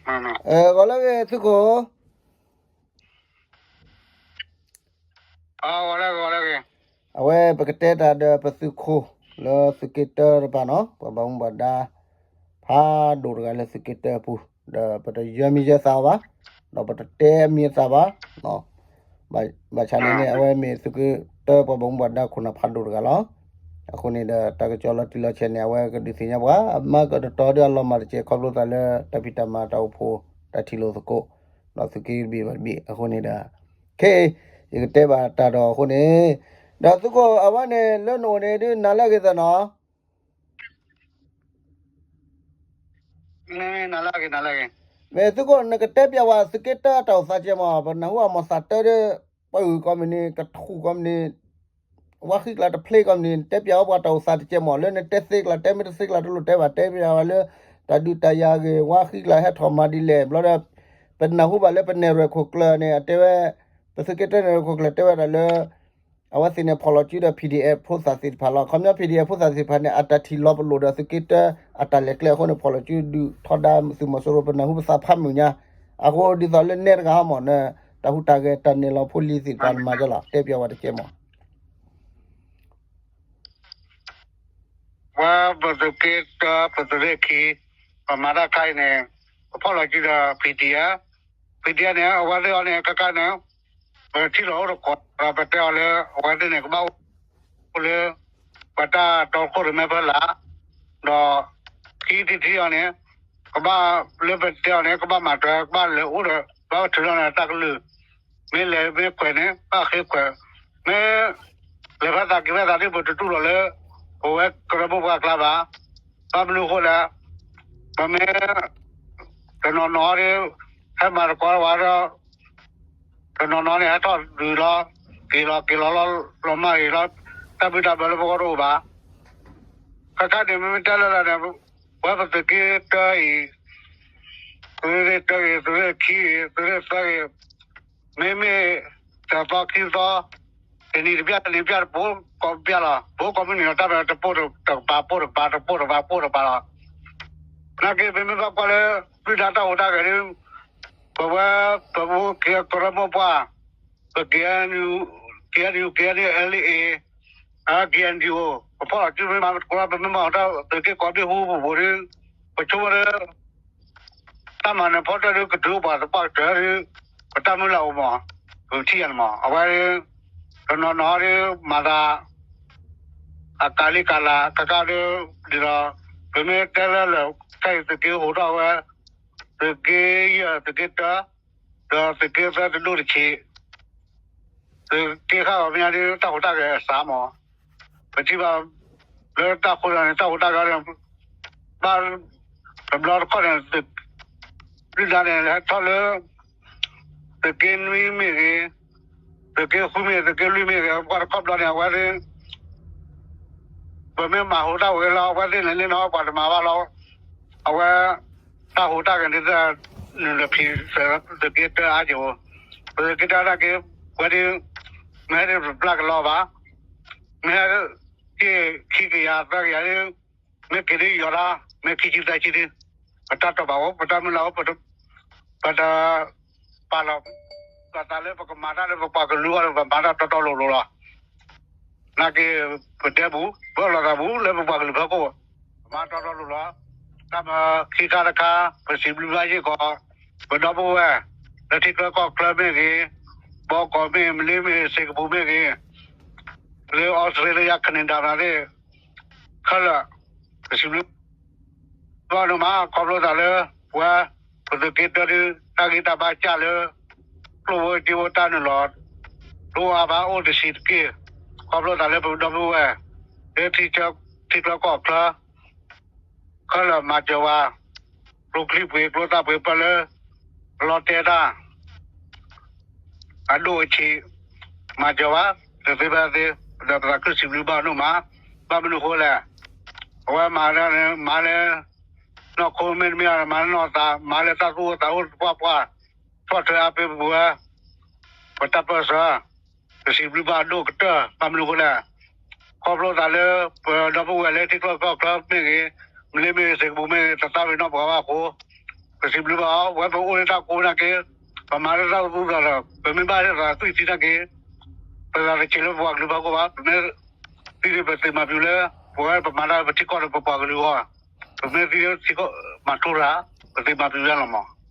ဂီၤလၢအဂ့ၤသုးခိၣ်, အဝဲပကတဲတၢ်ဒီးပသုးခိၣ်လၢသုးက့တၢတပၤနီၤ, ပှၤဘၣ်မူဘၣ်ဒါ ဖးဒိၣ်တဂၤလၢသုးက့တၢအပူၤ, ဒီးပတယၢမံၤယၢသးဘၣ်, ဒီးပတတဲမံၤသးဘၣ်, ဘၣ်ဆၣ်န့ၣ်န့ၣ် အဝဲမ့ၢ်သုးက့တၢပှၤဘၣ်မူဘၣ်ဒါခိၣ်နၢ်ဖးဒိၣ်တဂၤလီၤ. အဃိန့ၣ်ဒီး တၢ်ကစီၣ်လီၤတံၢ်လီၤဆဲးန့ၣ် အဝဲကဒုးသ့ၣ်ညါပှၤ အမၤကတတီၤဒီးအလီၤမၢ်တကဲး ခီဖျိသးလၢတၢ်ဖံးတၢ်မၤတၢ်အိၣ်ဖှိၣ် တၢ်ထံၣ်လိာ်သကိး, ဒီးသုးက့တဘ့ၣ်ဘၣ်တဘ့ၣ်အဃိန့ၣ်ဒီး ခဲအံၤ ယကတဲဘၣ်တၢ်ဒီးအဃိန့ၣ်, ဒီးသုးခိၣ်အဝဲန့ၣ် လၢနအိၣ်န့ၣ်ဒုးနၤလၢအဂ့ၤသးနီၤ မ့ၢ်သုးခိၣ် နကတဲပျးဝဲသုးက့တၢအတၢ်အိၣ်သးကဲမး, ပနၢ်ဟူအမီၤသးတၢဒီး ပှၤဂုၤကီမုၢ်နံၤ ကထူၣ်ကီမုၢ်နံၤ ဝါဃံကျါတဖျ့ကီမုၢ်နံၤ နတဲပျးဝဲပှၤတၢ်အိၣ်သးတကဲမး, လၢနတဲသ့ကျါ တဲမ့ၢ်တသ့ကျါတလိၣ်တဲဘၣ်, တဲပျးဝဲလၢ တၢ်ဒုးတၢ်ယၤအဂ့ၢ် ဝါဃံကျါဟဲထီၣ်မၤဒ်လဲၣ်ဘျီဒီး ပနၢ်ဟူဘၣ်လၢပနဲၣ်ရွဲၣ်ခိၣ်ကျၢၢ်န့ၣ် အတဲဝဲ ပသုးက့တၢနဲၣ်ရွဲၣ်ခိၣ်ကျၢၢ်တဲဝဲဒၣ်လၢ အဝဲသ့ၣ်န့ၣ် ဖီၣ်လီၤစုဒီး PDF ဖိသၣ်သ့ၣ်တဖၣ်လီၤ. ခီပညီ PDF ဖိသၣ်သ့ၣ်တဖၣ်န့ၣ် အတၢ်ထံၣ်လီၤပလိာ်ဒီးသုးက့တၢအတၢ်လဲၤကျဲအဃိန့ၣ် ဖီၣ်လီၤစုဒုးထီဒါသုးမီၤစိရိၤ ပနၢ်ဟူပသးဖးမုာ်ညါ, အဃိဒ်သိးလၢနဲတဂၤဟီမး တၢ်ဟူးတၢ်ဂဲၤတၢ်နဲၣ်လီၤဖိလံၤသ့ၣ်တဖၣ်န့ၣ်မၤကလီၤ တဲပျးဝဲတကဲမး ပှၤပသုးက့တၢ ပသုးရ့ၣ်ခံ ပမၤတၢ်ခါအံၤန့ၣ် ပဖီၣ်လီၤစုဒီး PDF, PDF န့ၣ် အဝဲသ့ၣ်အီၤန့ၣ် ခဲခါန့ၣ် ပထံၣ်လီၤအိၣ်တကိးဒီး ပတဲအီၤလၢ အဝဲသ့ၣ်န့ၣ် ကဘၣ်အိၣ်လၢ ပတၢ်တီခိၣ်ရိၣ်မဲဖီလာ်, ဒီး ခံထံၣ်ထံၣ်အီၤန့ၣ် ကဘၣ်လၢပတဲအီၤန့ၣ် ကဘၣ်မၤတၢ် ကဘၣ်လဲၤအိၣ်ဒီး ဘၣ်ထုးထီၣ်န့ၣ်တၢ်ကလုၢ် မ့ၢ်လဲၤမ့ၢ်ခွဲးန့ၣ် ဘၣ်ဃ့ခွဲး, မ့ၢ် လဲၤဖဲသးက့ၤဖဲသးဒ် ပတတူၢ်လိာ်လၢ ပဝဲကရၢမိၢ်ပှၢ်အကျါဘၣ်. ဘၣ်မနုၤအဃိလဲၣ်, ပမ့ၢ် တနီၤနီၤဒီး ဟဲမၤသကိးဝဲဒီး တနီၤနီၤန့ၣ် ဟဲထီၣ်ဒုးလီၤ, က့ၤလီၤက့ၤလီၤလီၤမၢ်ဂ့ၤလီၤ, တၢ်ဘံၣ်တၢ်ဘၢလၢပဂီၢ်တအိၣ်ဘၣ်. ခဲခါန့ၣ် မ့မ့ၢ်တဲလၢလၢ်န့ၣ် ပဝဲပသုးက့တၢအံၤ သုးရ့ၣ်တၢဂ့ၤ, သုးရ့ၣ်ခံဂ့ၤ, သုးရ့ၣ်သၢဂ့ၤ, မ့မ့ၢ် တသီခံသီ, တနံၤတပျၢ် တနံၤတပျၢ် တပိၢ်ကိးပျၢ်လီၤ. ပိၢ်ကိးမုၢ်နံၤလီၤ တၢ်မ့ၢ်တပိၢ်တကပၤ ပိၢ်တကပၤ တပိၢ်တကပၤ ပိၢ်တကပၤလီၤ. နာ်က့ ပမ့ၢ်ဘၣ်ကွၢ်လၢ ဒုၣ်ဒါတၢ်ဟူးတၢ်ဂဲၤဒီး ပဝဲ ပဝဲကရၢမိၢ်ပှၢ် ပ KNU, KNU, KNLA, KNDO ပဖီၣ်လီၤစု မ့ၢ်မၤသကိး ပမ့ၢ်မၤအီၤတၢ်သုးက့ကိးဘ့ၣ်ဟူပူၤပူၤဒီး ပဆိကမိၣ်လၢ တၢ်မၤနၢၤဖီတၢၣ်ဒီး ကတုၤအိၣ်ပှၤသပှၢ်ကတၢၢ်ဒီး ပတၢ်မုၢ်လၢ်အိၣ်မး, ပထံၣ်ယၤန့ၣ်မး အဝဲ တနီၤနီၤဒီး မၤသး အကးလံကးလး ကကဒီး ဒ်သိး ပမ့ၢ်တဲလၢလၢာ် ခဲအံၤသုးက့ဟူးထီၣ်ဝဲ သုးက့ယဲၢ် သုးက့တၢ ဒီးသုးက့သၢတဒိၣ်တဆံး သုးက့ဃၣ်ဂီၤမ့ၢ်ညါဒီး တၢ်ဟူးတၢ်ဂဲၤအစးမး, ပထံၣ်ဘၣ် လၢတၢ်ဃိသးန့ၣ် တၢ်ဟူးတၢ်ဂဲၤန့ၣ် ဘၣ် တဘျီတခီၣ်န့ၣ် ဒုၣ်ဒါန့ၣ် ဟဲထီၣ်လၢ သုးက့နွံမ့ၢ်ဂ့ၤ, သုးက့ဃုမ့ၢ်ဂ့ၤ, သုးက့လွံၢ်မ့ၢ်ဂ့ၤ, ပှၤတခီဘျီန့ၣ် အဝဲသ့ၣ် ပမ့ၢ်မၤဟူးတၢ်ဂဲၤလီၤ အဝဲသ့ၣ်န့ၣ် လ့ၣ်နီၣ်ပှၤတမၤဘၣ်လီၤ. အဝဲ တၢ်ဟူးတၢ်ဂဲၤန့ၣ် နုာ်လီၤဖံး သုးက့တၢအါက့ၤအိၣ်, ပသုးက့တၢနာ်က့ ဝဲဒၣ် မ့ၢ်ဟဲဒၣ်ပျၢ်ကလီဘၣ်, မ့ၢ်ဟဲ က့ၤခံကယၤသၢကယၤဒ် မ့ၢ်က့ၤဒ်ယီၤတၢ် မ့ၢ်ခံဆံသၢဆံဒ် ပတၢ်တီၢ်ဘၣ်အိၣ် ပတၢ်မုၢ်လၢ်အိၣ် ပတ ပတပာ်လီၤ ပသးလၢပကမၤတၢ်လၢပပှၤကလုာ်အဂီၢ်လၢပမၤတၢ်တီတီလိၤလိၤလီၤ. နာ်က့ ပတဲပူၤ ပအၢၣ်လီၤသးပူၤ လၢပပှၤကလုာ်ဖီခိၣ် ပမၤတီတီလိၤလိၤလီၤ. တၢ်မၤခံခါတခါ ပစံးဘျုးဘၣ်ယ့ၢ်ကီး ပဒီပုၢ်ဝဲၢ် လၢထံချၢကီၢ်ချၢမ့ၢ်ဂ့ၤ, ဘီကီးမ့ၢ်ဂ့ၤ, မလ့မ့ၢ်ဂ့ၤ, စ့ကပူၤမ့ၢ်ဂ့ၤ, လၢအီစထြ့လယါ Canada မၤသ့ၣ် ခဲလၢာ် ပစံးဘျုး ဘၣ်ဒိၣ်မး ခီဖျိသးလၢ ပဝဲ ပသုးက့တၢဒုး တၢ်ဂံၢ်တၢ်ဘါစၢ်လၢ ကျိၣ်ဖိစ့ဖိတၢ်နုာ်လီၤ ဒိၣ်အါဘၣ်အိၣ်တဆံးတက့ၢ်. ခီဖျိသးလၢပဒီပုၢ်ဝဲၢ် လၢထံချၢကီၢ်ချၢ ခဲလၢာ်မၤစၢၤဝဲ ကျိချံပှ့ၤကျိသၣ်ပှ့ၤပၢၢ်လၢ လီၤတဲာ်တၢ် အဒိၣ်အဆံး မၤစၢၤဝဲ တသ့ဖဲသ့ ဒီးပသးခုစံးဘျုးဘၣ်ဒိၣ်မး. ဘၣ်မနုၤအဃိလဲၣ်, အဝဲမၤလၢ မၤလၢ နီၢ်ခိမ့တမ့ၢ် မၤလၢနီၢ်သး မၤလၢတၢ်သူၣ်အိၣ်သးအိၣ်သပှၢ်ပှၢ် ဆီၣ်ထွဲအါပ့ၤပဝဲ ပတၢ်ပၢၢ်ဆၢ ပစံးဘျုးဘၣ်ဒိၣ်ကတၢၢ်. ဘၣ်မနုၤအဃိလဲၣ်, ခီဖျိသးလၢ ပဒီပုၢ်ဝဲၢ်လၢထံချၢကီၢ်ချၢမ့ၢ်ဂ့ၤ, မလ့မ့ၢ်ဂ့ၤ စ့ကပူၤမ့ၢ်ဂ့ၤ တသးဝံၤနီၢ်ပှၤဘၣ်အဃိ, ပ ပစံးဘျုးဘၣ်အီၤ, ဝဲပအိၣ်လၢတၢ်ကိးနာ်က့, ပမၤလၢတၢ်သူၣ်သးဒီး ပမ့ၢ်ဘၣ်လၢသးသွံၣ်ထံနာ်က့, ပသးတဆံးလၢပပှၤကလုာ်ဖီခိၣ်ဘၣ်, ပမ့ၢ်သံန့ၣ်ပသ့မၤပျုၤလၢ ပဝဲပမၤတၢ်ပထံကီၢ်ဒီးပပှၤကလုာ်အဂီၢ်, ပမ့ၢ်သံလၢထံကီၢ်မၤထူရၤ, ပသ့မၤပျုၤလၢလီၤမး.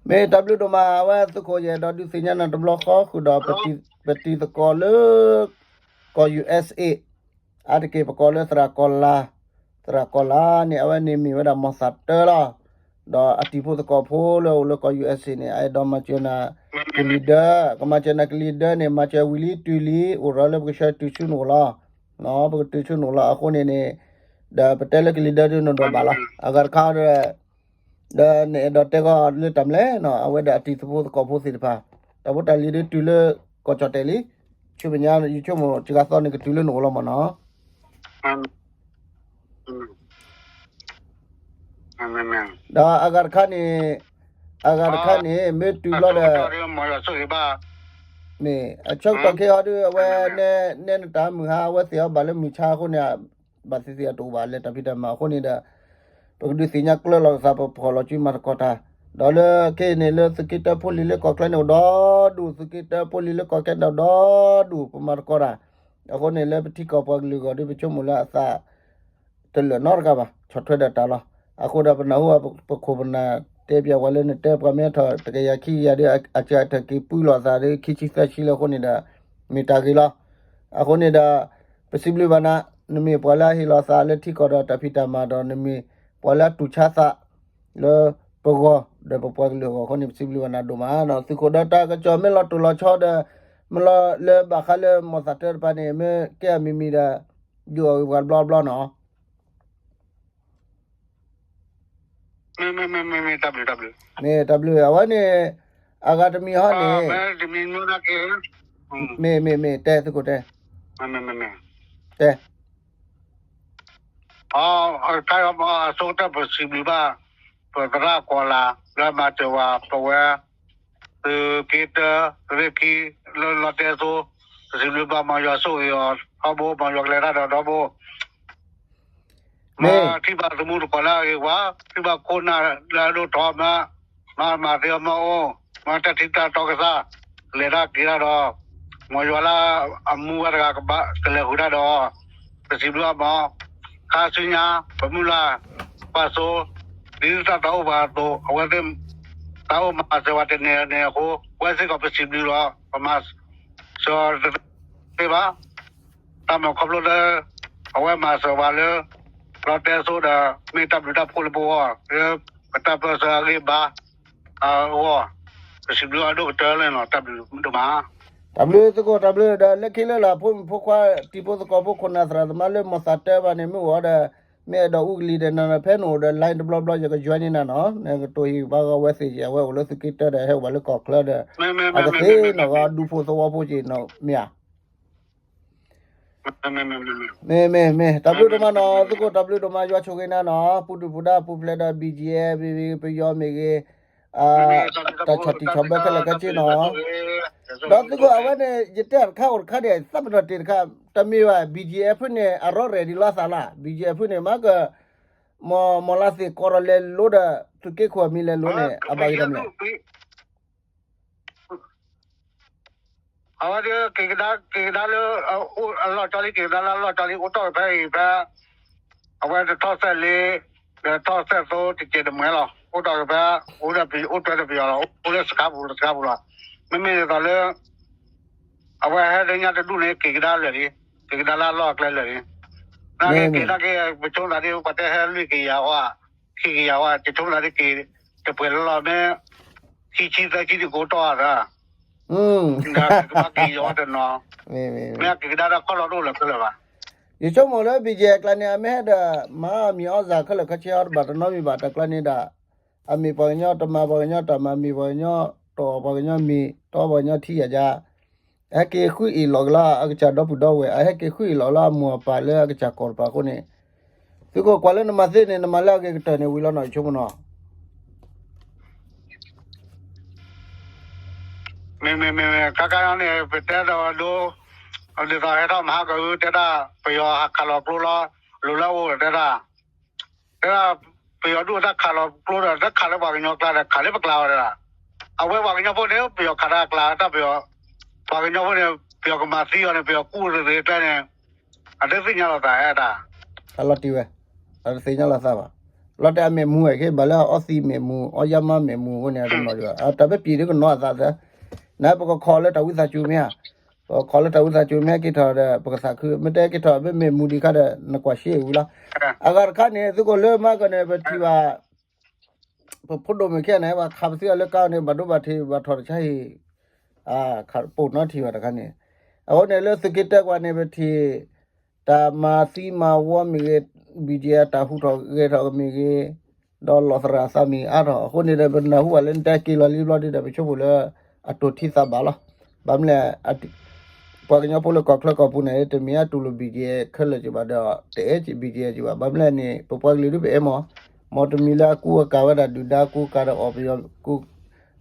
မ့ၢ်တၢ်ဘျုးဒိၣ်မး အဝဲသုးခိၣ်ယဲၢ်ဒီးဒုးသ့ၣ်ညါနၤတဘျီဃီဃုာ်ဒီး ပတံၤသကိးလၢ ကီၢ် ယူၢ်အ့စ့ၣ်အ့ အါတက့ၢ်ပကိးလၢသရၣ်ကီၤလၤ, သရၣ်ကီၤလၤန့ၣ် အဝဲန့ၣ်မ့ၢ်ဝဲဒၣ်မီၢ်သးတၢလီၤ. ဒီးအတံၤဖိသကိးဖိလၢအိၣ်လၢကီၢ် ယူၢ်အ့စ့ၣ်အ့ န့ၣ် အအဲၣ်ဒိးမၤစၢၤနၤကလံၤဒၢ, ကမၤစၢၤနၤကလံၤဒၢန့ၣ် မၤစၢၤဝံၤလံတုၤလံ, အိၣ်ဒီးလၢပကဆှၢတုၤဆူနအိၣ်လီၤ. ပကတုၤဆူနအိၣ်လီၤအဃိန့ၣ်န့ၣ်, ဒီးပတဲလၢကလံၤဒၢဒုးနဒိးဘၣ်လီၤ. အဂၤတခါဒီး ဒီးနအဲၣ်ဒိးတဲဂီၢ်လၢတၢ်မနုၤလဲၣ်, အဝဲဒီးအတံၤသကိးဖိသ့ၣ်တဖၣ်, တၢ်ဖိတၢ်လံၤဒုးတုၤလၢကီၢ်ကၠီၣ်တဲာ်လံ, ဆူမဲာ်ညါယဆိကမိၣ်စှၤဂၤသီန့ၣ်ကတုၤလၢနအိၣ်လီၤမးနီၤ. ဒီးအဂၤတခါန့ၣ်, အဂၤတခါန့ၣ် မ့ၢ်တုၤဘျီဒီး မ့ၢ်အဆၢကတီၢ်ခဲအံၤဒုး အဝဲနဲနတၢ်မုၢ်ဟါ အဝဲသ့ၣ်အီၤဘၣ်လၢမုၢ်ဆါအဃိန့ၣ် ဘၣ်သ့ၣ်သ့ၣ်အတအိၣ်ဘၣ်လၢတၢ်ဖံးတၢ်မၤအဃိန့ၣ်ဒီး ပကဒုးသ့ၣ်ညါကျၢၢ်လီၤကသး ပဖီၣ်လီၤစုမၤသကိးတၢ်, ဒီးလၢခဲအံၤန့ၣ် လၢသုးက့တၢဖိလံၤလၢကီၢ်ချၢန့ၣ်အိၣ်ဒီဒူၣ်, သုးက့တၢဖိလံၤလၢကီၢ်ချၢန့ၣ်အိၣ်ဒီဒူၣ် ပမၤသကိးတၢ်, အဃိန့ၣ် လၢပထံကီၢ်ပှၤကလုာ်အဂီၢ်ဒီး ပဆိကမိၣ်လၢအသး တလၢာ်နီတဂၤဘၣ်, ဆီၣ်ထွဲဒီးတၢ်လီၤ. အဃိဒီးပနၢ်ဟူပခိၣ်ပနၢ်တဲပၠးဝဲလၢနတဲပှၤမ့ၢ်ထီၣ်တကယၤခံကယၤဒီး အစှၤထၢၣ်က့ၤပူလီၤသးဒီး ခံဆံသၢဆံလၢအဃိန့ၣ်ဒီး မ့ၢ်တၢ်ဂ့ၤလီၤ. အဃိန့ၣ်ဒီး ပစံးဘျုးဘၣ်နၤ, နမ့ၢ်ပှၤလၢအဟ့ၣ်လီၤသးလၢထံကီၢ်ဒီးတၢ်ဖံးတၢ်မၤဒီး နမ့ၢ်ပှၤလၢအတူၢ်ဆါသး လၢပဂီၢ်ဒီးပပှၤကလုာ်အဂီၢ်အဃိန့ၣ် ပစံးဘျုးဘၣ်နၤဒိၣ်မးနီၤ. သုးခိၣ်ဒီးတၢ်ကစီၣ်မ့ၢ်လီၤတိၢ်လီၤဆီဒီး မ့ၢ်လီၤလၢဘၣ်ဃးလၢမီၢ်သးတၢတဖၣ်န့ၣ် မ့ၢ်ကဲအမံၤမံၤဒီး ဒုးအီၣ်ဂ့ၤပှၤတဘျီဘျီနီၤ. မ့ၢ်တၢ်ဘျုး, အဝဲန့ၣ် အဂၤတမံၤဟီန့ၣ် မ့ၢ်မ့ၢ်မ့ၢ် တဲသုးခိၣ်တဲ တဲ အဆိကတၢၢ်ပစံးဘျုးဘၣ် ပသရၣ်ကီၤလၤ လၢမၤစၢၤဝဲ ပဝဲ သုးက့တၢ သုးရ့ၣ်ခံ လၢလီတဲစိ, ပစံးဘျုးဘၣ် မ်ယွၤဆိၣ်ဂ့ၤအီၤထီဘိ, မ်ယွၤကလဲၤတၢ်ဒီးဒီဘိ မ့ၢ်ထံၣ်ဘၣ်သမူသကိးလၢအဂ့ၤဝါ, ထံၣ်ဘၣ်ခိၣ်နၢ်လၢအဒိၣ်ထီၣ်မး, မၤမၤသ့အီၤမ့ၢ်အိၣ်, မ့ၢ်တၢ်ထံတၢ်တီကစၢ် ကလဲၤတၢ်က့ၤတၢ်ဒီး မ်ယွၤလၢအမူဝဲတဂၤကဘၣ်ကလဲၤဃုာ်တၢ်ဒီး ပစံးဘျုးအီၤမး, ခါဆူညါ ပမုၢ်လၢ် ပှၤစိ ဒ်တၢ်သးအိၣ်ပှၤအသိး အဝဲသ့ၣ် သးအိၣ်မၤစၢၤဝဲတန့ၢ်န့ၣ်အဃိ ဝဲစ့ၢ်ကီးပစံးဘျုးလီၤ, ပမၤစၢၤတသ့ဘၣ် တၢ်မၤခီဖျိလၢ အဝဲမၤစၢၤပှၤလၢ လီတဲစိဒီး မ့ၢ်တၢ်ဘျုးတၢ်ဖှိၣ်လၢပဂီၢ် လၢပတၢ်ပၢၢ်ဆၢအဂ့ၢ်ဘါအဂီၢ် ပစံးဘျုးအဒိၣ်ကတၢၢ်လီၤနီၤ, တၢ်ဘျုးဒိၣ်မး. တၢ်ဘျုးသုးခိၣ် တၢ်ဘျုးဒီး လၢခံလၢလာ် ဖိမုၣ်ဖိခွါ တံၤဖိသကိးဖိ ခိၣ်နၢ်သရၣ်သမါလၢမီၢ်သးတၢဘၣ်န့ၣ် မ့ၢ်အိၣ်ဒီး မ့ၢ်အဲၣ်ဒိးအူကလံၤဒီး နဖဲနအိၣ်ဒီး line တဘျီဘျီ ယက join န့ၢ်နၤနီၤ, နကတိၤဟ့ၣ်ဘၣ်ဂီၢ်ဝဲသ့ၣ်က့ၤ အဝဲအိၣ်လၢသုးက့တၢဒီး ဟဲအိၣ်ဘၣ်လၢကီၢ်ချၢဒီး အကသ့ၣ်နီၢ်ဂီၤဒူဖိသဝီဖိက့ၤနီၤ မ့ၢ်ဧါ. မ့ၢ်မ့ၢ်မ့ၢ် တၢ်ဘျုးဒိၣ်မးနီၤ သုးခိၣ် တၢ်ဘျုးဒိၣ်မး ယွၤဆိၣ်ဂ့ၤနၤနီၤ ပူၤဒုၣ်ပူၤဒါပူၤဖျဲးဒီး BGF မ့ၢ်ဂ့ၤ ပယီၤမ့ၢ်ဂ့ၤ တၢ်ဆီၣ်တံၢ်ဆီၣ်ဘၢခဲလၢာ်ခဲဆ့နီၤ. ဒီးသုးခိၣ်အဝဲန့ၣ် ယတဲတခါအိၣ်တခါဒီး သးပနီၣ်တ့ၢ်တခါ တမ့ၢ်ဘၣ် BGF ဖုန့ၣ် အရီ ready လီၤအသးလီၤ BGF ဖုန့ၣ် မ့ၢ်က မီၢ်လါသ့ၣ်ကီးဒီးလဲၤလိဒီး သုးက့ခိၣ်အမံၤလဲၤလိန့ၣ် အဘၣ်ယတၢ်မနုၤလဲၣ်. အဝဲဒၣ်က့ၤကဒါ က့ၤကဒါလၢ အလီၢ်ကၠီလံ က့ၤကဒါလၢအလီၢ်ကၠီလံ အိၣ်တီၢ်ဖဲအံၤဖဲ အဝဲတထီၣ်စဲးလ့ ဒီးထီၣ်စဲးသိတကဲးတမှဲလီၤ အိၣ်တီၢ်ဖဲ အိၣ်ဒီးပအိၣ်တွဲဒီးပယီၤလီၤ အိၣ်လၢစကါပူၤလီၤ စကါပူၤလီၤ မ့မ့ၢ်ဒ်သိးလၢ အဝဲဟဲလၢညါတဒူၣ်န့ၣ် က့ၤကဒါလၢာ်လံ က့ၤကဒါလၢအလီၢ်အကျဲလၢာ်လံ နာ်က့က့ၤနာ်က့ ပဆိကမိၣ်သးဒ် ပှၤတဲဟဲလွံၢ်ကယၤဝဲ ခံကယၤဝဲ ကဆိကမိၣ်သးဒ်က့ၤ တပှဲၤလၢလီၤမ့ၢ် ခံဆံသၢဆံဒ်ကအိၣ်တီၢ်သး ကဘၣ်က့ၤယီၤတနီၤ မ့ၢ်က့ၤကဒါတၢ်ခီၣ်လီၤတအိၣ်လၢၤခဲလၢာ်ဘၣ်. ယဆိကမိၣ်လၢ BGF အကျါန့ၣ် အမ့ၢ်ဟဲဒီး မၤအီၣ်မံၤအီၣ်စၢ်ခဲလၢာ်ခဲဆ့အီၤတဘၣ်တနီတမံၤဘၣ် တၢ်ကျါန့ၣ်ဒီး အမ့ၢ်ပှၤကညီတမၤပှၤကညီတၢ်မၤ မ့ၢ်ပှၤကညီတအီၣ်ပှၤကညီမ့ၤ တအီပှၤကညီထံယၤယၤ အဟဲက့ၤဃုအ့ၣ်လီၤက့ၤလၢအကစၢ်ဒီပုၢ်ဒီဝဲၢ် အဟဲက့ၤဃုအ့ၣ်လီၤက့ၤလၢအမူၤအပၢ်လၢအကစၢ်ကီၢ်တပၤအဃိန့ၣ် သုးခိၣ်ကွၢ်လၢနမၤသ့န့ၣ် နမၤလၢအဂ့ၤကတၢၢ်န့ၣ်ဝံၤလီၤနီၤ ယဆိကမိၣ်နီၤ မ့မ့မ့မ့ ခါခါန့ၣ် ပတဲဒီးဒိ ဒ်သိးဟဲထီၣ်မဟါကဂုၤတဲဒၣ် ပယီၤဟးခးလီၤကျိလီၤ လိၤလၢအအိၣ်တဲဒၣ် တဲဒၣ် ပယီၤဒုးတၢ်ခးလီၤကျိဒီး တၢ်ခးလၢပှၤကညီကျါဒီး ခးလၢပကျါအီၤဒီး အဝဲပှၤကညီဖိန့ၣ် ပယီၤခးတၢ်အကျါ တၢ်ပယီၤ ပှၤကညီဖိန့ၣ် ပယီၤကမၤသံအီၤန့ၣ် ပယီၤကူၣ်တသ့ကျါန့ၣ် အတသ့ၣ်ညါလီၤသးတၢ် အလီၤတံၢ်ဝဲ အတသ့ၣ်ညါလီၤသးဘၣ်. လီၤတဲာ်အမဲာ်မူဝဲ ခဲဘၣ်လၢအအီသံးမဲာ်မူ အီယါမါမဲာ်မူအဃိန့ၣ် အတနီၤဒံးဘၣ် တၢ်ဘၣ်ပျံၤဒ်ကနီၤအသးသၢ နပကခိးလၢတၢ်ဝံသးစူၤမ့ၢ်ဧါ, ပကခိးလၢတၢ်ဝံသးစူၤမ့ၢ်ဟဲက့ၤထီၣ်ဒီး ပကသးခု မ့ၢ်တဲက့ၤထီၣ်မ့ၢ်မဲာ်မူဒံးခါဒီး နကွၢ်ရှ့ဝံၤလီၤ. အဂၤတခါန့ၣ် သုးခိၣ်လၢမၤကီၢ်န့ၣ် ပထံၣ်ဘၣ် ပဖိဒိၣ်မုၣ်ခဲန့ၣ် ပှၤခးပသံအီၤလၢကါန့ၣ် ဘၣ်ဒိဘၣ်ထံး ဘၣ်ထီၣ်တဆါဟံၣ် ပိာ်နီထံၣ်ဘၣ်တခါန့ၣ်, အဃိန့ၣ်လၢသုးက့တၢကွၢ်န့ၣ် ပထံၣ် တၢ်မၤသံမၤဝီမ့ၢ်ဂ့ၤ, ဘံၣ်ကဲ တၢ်ဟူထီၣ်ဂဲၤထီၣ်မ့ၢ်ဂ့ၤ, ဒီးလီၤသရၣ်သးမံၤအါထီၣ်အဃိန့ၣ်ဒီး ပနၢ်ဟူဘၣ်လၢနတဲက့ၤလီၤလံဘျီဒုဒီး ပဆိကမိၣ်လၢ အတိၢ်ထံသးဘၣ်လီၤ. ဘၣ်မနုၤလဲၣ် ပှၤကညီဖိလၢကီၢ်ချၢကီၢ်ပူၤန့ၣ် တမ့ၢ်အတူၢ်လိာ်ဘံၣ်ကဲခဲလၢာ်က့ၤဘၣ်ဒီး တအဲၣ်က့ၤဘံၣ်ကဲက့ၤဘၣ်. ဘၣ်မနုၤလဲၣ်န့ၣ် ပပှၤကလုာ်ဒ်ပအဲၣ်မး, မ်တမံၤလၢအကူအကၤဝဲဒၣ်ဒုၣ်ဒါကူကၤဒီးအီၣ်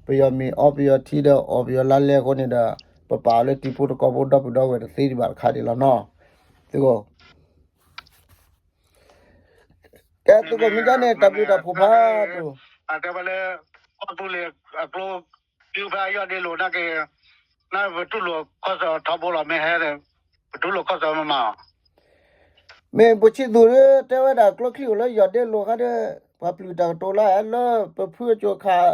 ပယီၤ ပယီၤမ့ၤအီပယီၤထံဒီးအီၣ်ပယီၤလါလဲအဃိန့ၣ်ဒီး ပပာ်အီၤလၢတံၤဖိသကိးဖိဒီပုၢ်ဒီဝဲၢ်တသ့ဒံးဘၣ်တခါဒံးလီၤနီၤ. သုးခိၣ် ကဲသုးခိၣ်မ့ၢ်ကန့ၣ် တၢ်ဘျုးတၢ်ဖှိၣ်ဖးဒိၣ်, အတဲဝဲလၢ ကီၢ်သူလ့ၤအကျိ ဖဲယီၢ်ဒ့လိာ်နာ်က့ နပတူၢ်လိာ်ခီၣ်စၢၣ်ထီဘိလီၤ မ့ၢ်ဟဲ ပတူၢ်လိာ်ခီၣ်စၢၣ်မမၤအီၤ မ့ၢ်ဘိၣ်ဆံသူးတဲဝဲဒၣ် ကျိချံအိၣ်လၢယီၢ်ဒ့လိာ်ခါဒီး ပှၤပျုၢ်တၢ်ကတိၤလၢလၢပဖုအစိၤခး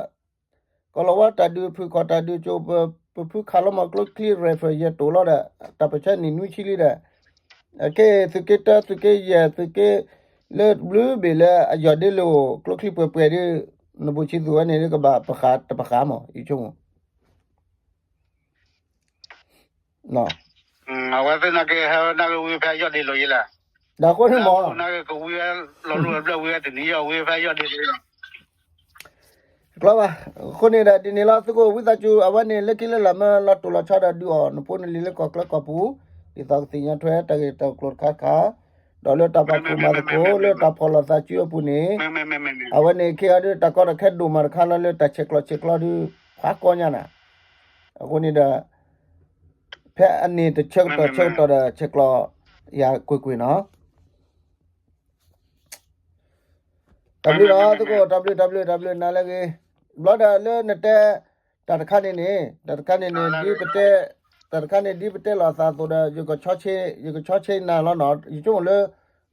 ကီၢ်လီၤဝါတၢ်ဒုး ဖုၣ်ခီၣ်တၢ်ဒုးကၠိ ပဖုခးလီၤမးကျိချံ rifle ယဲၢ်တိာ်လီၤဒီး တၢ်ပၢၢ်ဆၢနံၣ်နွံဆံလံဒီး အခဲအံၤ သုးက့တၢ သုးက့ယဲၢ် သုးက့ လၢဘျုးဘ့ၣ်လၢအယီၢ်ဒ့လိာ်အိၣ် ကျိချံပှဲၤပှဲၤဒီး နဘိၣ်ဆံသူးဝဲန့ၣ် ကဘၣ်ပဃးတပဃးမး ယဆိကမိၣ် အဝဲသ့ၣ်နာ်က့ ဟဲနာ်က့ဝံဖဲယီၢ်ဒ့လိာ်ယဲလဲၣ်, ဒီးအဃိန့ၣ်မး နာ်က့ကဝံဝဲလီၤလူၢ်အဘျၢၣ်ဝံဝဲတနံၤယီၢ်ဝံဖဲယီၢ်ဒ့လိာ်ယဲလီၤ ကျီဘၣ်, အဃိန့ၣ်ဒီးဒ်န့ၣ်လီၤ သုးခိၣ်ဝံသးစူၤ အဝဲန့ၣ် လၢခံလၢလာ်မၢလီၤတိၢ်လီၤဆီဒီးဒုးအီၣ်နဖိနလံၤလၢကီၢ်ချၢကီၢ်ပူၤ, ဒ်သိးကသ့ၣ်ညါထွဲတၢ်ဂ့ၢ်တၢ်ကျိၤတခါခါ, ဒီးလၢတၢ်ပာ်ဖှိၣ်မၤသကိး လၢတၢ်ဖီၣ်လိာ်သးစုအပူၤန့ၣ်, အဝဲန့ၣ် ခဲအံၤဒီး တၢ်ကီတၢ်ခဲဒိၣ်မးတခါလီၤ လၢတၢ်ဆဲးကျိးဆဲးကျိးဒုး ဖးကီညါနၤ, အဃိန့ၣ်ဒီး ဖဲအန့ၣ်တဆၢကတီၢ်ဆၢကတီၢ်ဒီး ဆဲးကျိးယၤကွ့ၢ်ကွ့ၢ်နီၤ တၢ်ဘျုးလီၤ သုးခိၣ် တၢ်ဘျုး တၢ်ဘျုး တၢ်ဘျုး နၤလၢအဂ့ၤ, ဘျီဒီးလၢနတဲ တၢ်တခါန့ၣ်န့ၣ် တၢ်တခါန့ၣ်န့ၣ် ဒ်ပတဲ တၢ်တခါန့ၣ် ဒ်ပတဲလီၤအသးအသိးဒီး ယကဆီဆ့ ယကဆီဆ့နၤလီၤနီၤ ယဆိကမိၣ်လၢ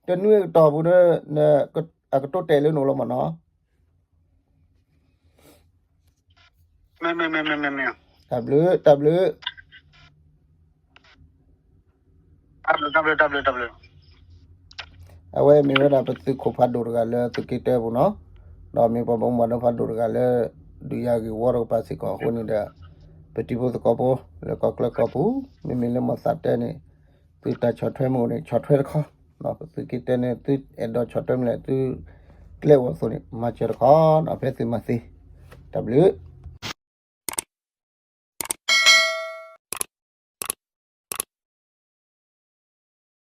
တနွံအကတီၢ်ပူၤဒီး အကတိၤတဲာ်လၢနအိၣ်လီၤမးနီၤ တၢ်ဘျုး တၢ်ဘျုး အဝဲမ့ၢ်ဝဲဒၣ်ပသုးခိၣ်ဖးဒိၣ်တဂၤလၢသုးက့တၢပူၤနီၤ, ဒီးမ့ၢ်ပှၤဘၣ်မူဘၣ်ဒါဖးဒိၣ်တဂၤလၢ ဒုးယၤဂ့ၢ်ဝီတကပၤစ့ၢ်ကီးအဃိန့ၣ်ဒီး ပတံၤဖိသကိးဖိလၢကီၢ်ချၢကီၢ်ပူၤ မ့မ့ၢ်လၢမီၢ်သးတဲန့ၣ် သုတၢ်ဆီၣ်ထွဲမ့ၢ်အိၣ်န့ၣ် ဆီၣ်ထွဲတခီ, ပသုးက့တၢန့ၣ် သုအဲၣ်ဒိးဆီၣ်ထွဲမ့ၢ်လဲၣ် သုကျဲအိၣ်အသိးန့ၣ် မၤစၢၤတခီနီၤ ဖဲသုမၤသ့, တၢ်ဘျုး